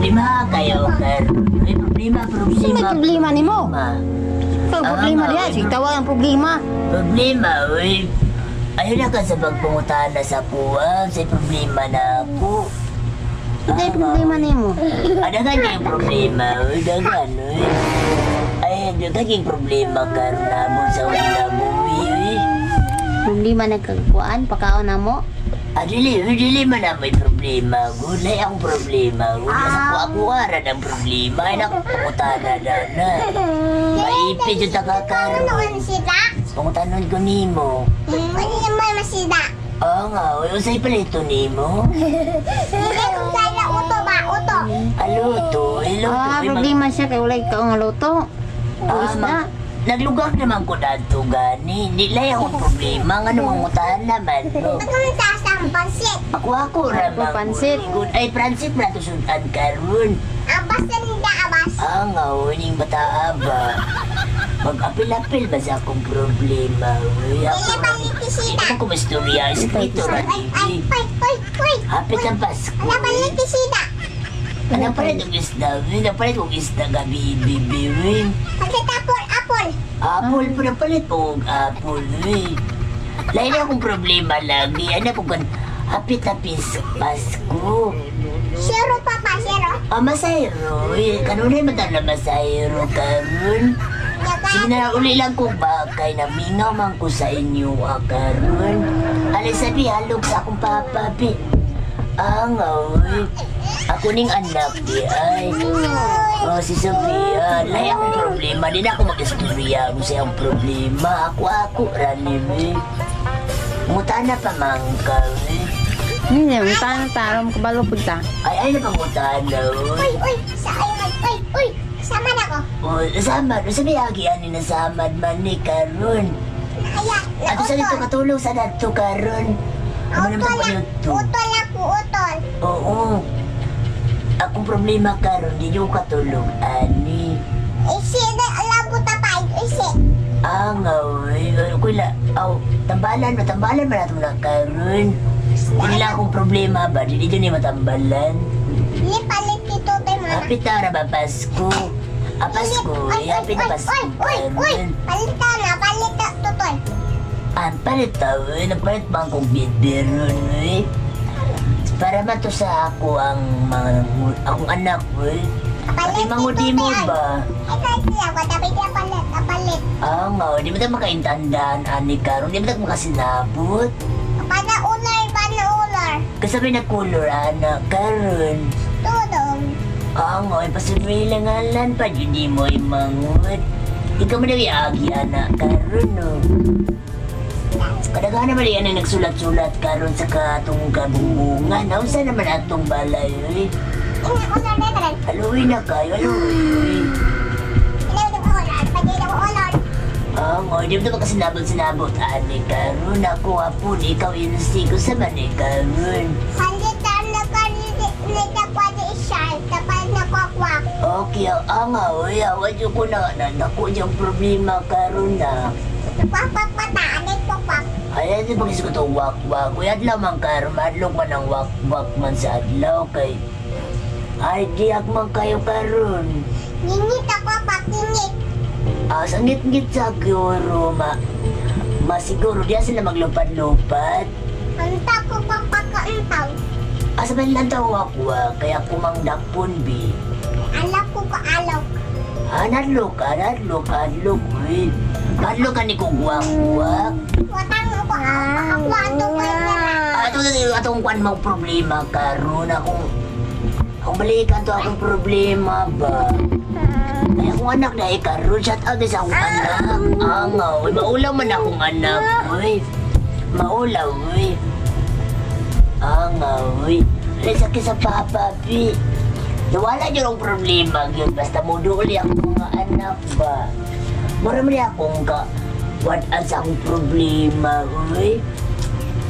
Problema kayo karon. Ay, problema, Sa may problema. Problema nimo? Problema. Ikaw problema diha, sige tawag ang problema. Problema, uy. Ayun na ka sa pagpungutana sa kuha. Sa problema na ako. Ikaw problema nimo. Ah, dagan yung problema, uy. Dagan, uy. Ay, dagan yung problema karon namo sa kinabuhi, uy. Problema nagkakuan pakaon na mo. Ah, dili, uy, dili man na may problema. Gulay ang problema. Gulay sa kuha kuha ang problema. Ay, naku, pangutana na na. Maipit yung takakaroon. Ano sila? Pangutanon ko nimo. Ano naman masida? Oo nga, uy, usay pala ito nimo. Hindi kung kaya uto ba? Uto. Aluto, iluto. Ah, Uy, problema siya kay walay kaon nga luto. O Ah, isda. Naglugak naman ko dadto gani. Di lay akong problema. Nga namangutahan naman. No? Pagkang sasang pansit. Ako ako Ako, ramang. pansit. Ay, pansit na to sudan karon. Abas na nila abas. Ah, nga, uy, ning bata ba? Mag-apil-apil ba sa akong problema? Uy, ako. Dili palit Hindi sila. naman ko mastorya. Eskrito ra Ay, ay, dili. ay, ay, ay. Hapit ang Pasko. Ala palit sila. Ano palit og isda? Uy, napalit og isda gabi, bibi, uy. Palit apple, apple. Apple po, napalit po og apple, uy. Lain na akong problema lagi. Ano ko kan hapit-hapit sa Pasko. Zero papa, zero. Ah, masayro. Uy, kanunay man na masayro karon. Sige na lang, uli lang ko ba kay namingaw man ko sa inyo ah, karon. Alay sabi, halog sa akong papa, bi. Ah, nga, uy. Ako ning anak, di ay. Oh, si Sophia, lay akong problema. Di na ako mag-istorya kung sa akong problema. Ako, ako, ranim, eh. Ngutana pa man ka, eh. Hindi, unta na tarom kabalo pud ta. Ay, ay, napangutana, uy. Uy, uy, sa ay, ay, uy, uy. Sama na ko. Oh, samad, sa may agian ni nasamad man ni karon. Naaya, Ato sa dito katulong sa dadto karon. Ano naman Utol pa na, dito? utol ako, utol. Oo. Akong problema karon, di yung katulog ani. Isi na alam ko tapay, isi. Ah, nga, uy. Kuya, aw, tambalan, matambalan man nato na karon. Hindi lang akong problema ba, di dito ni matambalan. Ni palit dito tayo mana. Hapit na ra ba Pasko? Ah, Pasko, Ay, eh, ay, hapit na ay, Pasko ay, uy, uy. karon. Palit na, palit na, tutoy. Ang palit ta, eh, nagpalit ba akong bibiron, eh? Para man to sa ako ang mga, akong anak, eh. Pati Palit mangudi mo dito, ba? Ay, kahit siya, wala pa siya palit, palit. Ah, nga, di ba tayo makaintandahan, ani karon? Di ba tayo makasinabot? Pana ular, pana ular. Kasabay na color, anak, karon. Tudong. Ah, nga, pasamilangalan pa, di mo imangod. Ikaw man daw iagi, anak, karon, no? Kadaghan naman yan ang nagsulat-sulat karon sa katong kabungbungan. Nausa naman atong balay, uy. Ina ular na tanan. Aluwi na kayo, aluwi, uy. Ina ular, palit ako ular. Ah, nga, di mo naman kasinabot-sinabot, ani karon. Ako, hapon, ikaw insi ko sa man, eh, karon. Palit na kanili nita pwede isya, tapos na kwakwak. Okay, ah, nga, uy, awa dyan ko na, na, naku, diyang problema karon na. Kwakwak pata, anay kwakwak. Ay, di ba kasi ko itong wak-wak? Uy, adlaw man karon, madlong man ang wak-wak man sa adlaw kay. Ay, di man kayo karon. Ngingit ako kwakwak, ngingit. Ah, sa ngit-ngit sa gyuro, ma... Masiguro, diya sila maglupad-lupad. Anta ko kwakwak ka antaw. Asa man lang tao wak-wak, kaya kumangdakpon, bi. Alak ko ka alok. Ah, nadlok ka, nadlok, adlok, uy. Adlok ka ni kong wak-wak. Watang ko ako ato ko na. Ah, ito, ito, atong kwan mong problema karon akong akong balikan to akong problema ba. Ay, akong anak na karon shout out sa akong anak. Ah, nga, uy, maulaw man akong anak, uy. Maulaw, uy. Ah, nga, uy. Ay, sakit sa papa, pi. Nawala yun ang problema yun. Basta mo uli akong mga anak ba. Mura man akong ka wad sa akong problema, uy.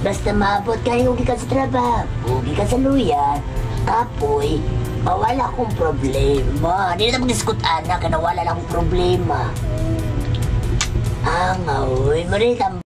Basta maabot kayo, gikan sa trabaho, gikan sa luya, kapoy, mawala akong problema. Di na mag-diskut, anak, na wala na akong problema. Ah, nga, uy, marita.